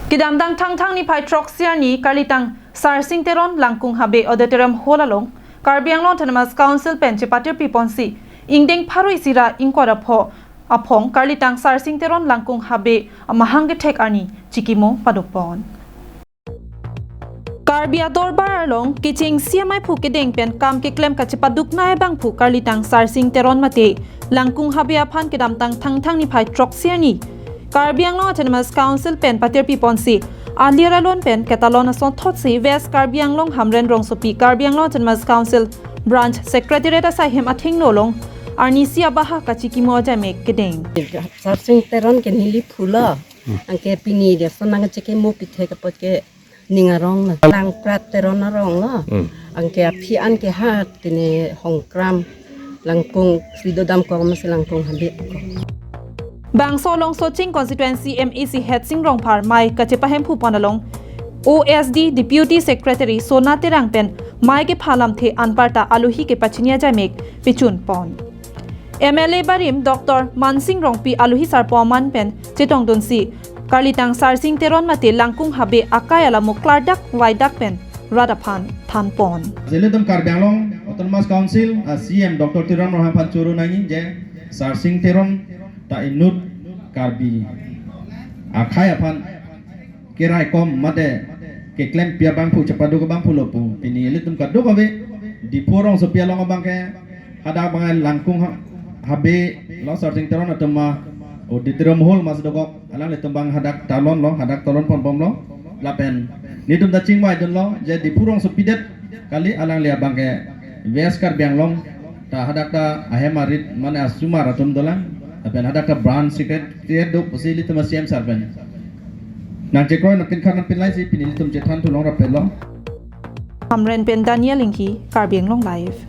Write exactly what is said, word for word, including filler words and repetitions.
Kedamtang Thangthang niphai throksi arni Karlitang Sarsing Teron Langkung Habe Auditorium Hall along Karbi Anglong Autonomous Council pen chepatirpi ponsi ingdeng pharo isi ra ingkoi ra pho aphong Karlitang Sarsing Teron Langkung Habe amahang kethek arni chikimo paduk pon. Karbi adorbar along kechengsi amaiphu kedeng pen kam keklem kachepaduknei abangphu Karlitang Sarsing Teron mate Langkung Habe aphan kedamtang Thangthang niphai throksi arni Karbi Anglong Autonomous Council pen patirpi ponsi alir alon pen ketalon asonthotsi West Karbi Anglong Hamren rongsopi Karbi Anglong Autonomous Council Branch Secretariat asaihem athengno along arnisi abaha kachikimo ajamek kedeng. Sarsing Teron ke neli phu lo. Anke pini dia sonang chekimo pithe kapot ke ning arong lo. Langprat Teron arong lo. Hmm. Anke aphi an ke hat pini Hongkram Langkung Sridodam kong masi Langkung Habe kong. Bangso along Socheng Constituency M A C Hetsing Rongphar mei kachepahemphu pon along O S D Deputy Secretary Sona Terang pen mei kepha lamthe anparta alohi kepachini ajamek pechun pon. M L A barim Doctor Mansing Rongpi alohi sarpo aman pen chetongdunsi Karlitang Sarsing Teron mate Langkung Habe akai alamo klardak vaidak pen rat aphan than pon. Jelitum Karbi Anglong Autonomous Council a C M Doctor Tuliram Ronghang aphan choro nangji je Sarsing Teron ta inut Karbi akhei aphan keraikom mate keklempi abangphu chepaduk abangphu lo pu. Pini ilitum kadokave Diphu rongsopi along abang ke hadak abang Langkung Ha-, Habe lo Sarsing Teron atum ma auditorium hall mas dokok alanglitum abang hadak talon lo, hadak talon ponbom lo. Lapen nelitum ta chingvaidun lo je Diphu rongsopi det kali alangli abang ke West Karbi Anglong ta hadak ta ahem arit mane asomar atum dolang lapen hadak ta branch secretary do pusi ilitum a C M sir pen nangchekroi nangpinkhat nangpinlaisi pini ilitum chethan thu longrap lo. Hamren pen Daniel Inghi, Karbi Anglong Live.